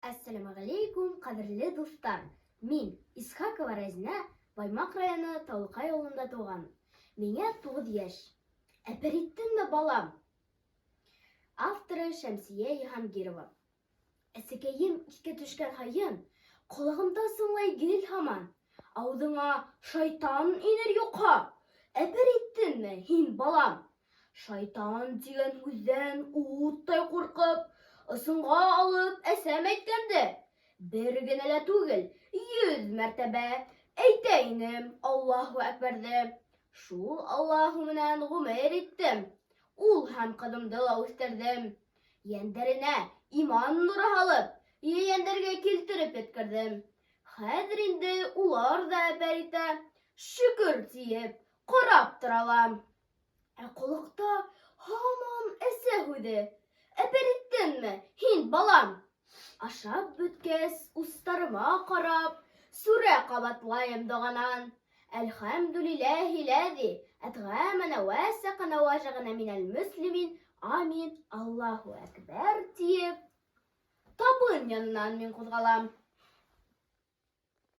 Әссәләмәғәләйкүм, ҡәҙерле дуҫтар! Мин, Исхакова Рәзинә, Баймаҡ районы Таулыҡай ауылында тыуған. Миңә 9 йәш. Әпәр иттеңме, балам? Авторы Шәмсиә Йыһангирова. Әсәкәйем иҫкә төшкән һайын, Ҡолағымда сыңлай гел һаман. Ауыҙыңа шайтан инер юҡһа, Әпәр иттеңме һин, балам? Шайтан тигән һүҙҙән уттай ҡурҡып, Ысынға алып әсәм әйткәнде, Бер генә лә түгел, 100 мәртәбә Әйтә инем Аллаһу әкбәрҙе. Шул Аллаһу менән ғүмер иттем, Ул һәм ҡыҙымды ла үҫтерҙем. Йәндәренә иман нуры һалып, Ейәндәргә килтереп еткерҙем. Хәҙер инде улар ҙа әпәр итә, Шөкөр тиеп, ҡарап торалам. Ә ҡолаҡта һаман әсә һүҙе. Әпәр иттеңме һин, балам? Ашап бөткәс, устарыма ҡарап, Сүрә ҡабатлайым доғанан. Әлхәмдүлиләһи ләзи әтғәмәнә вә сәҡәнә вә жәғәнә минәл мөслимин, амин, Аллаһу әкбәр тиеп, табын янынан мин ҡуҙғалам.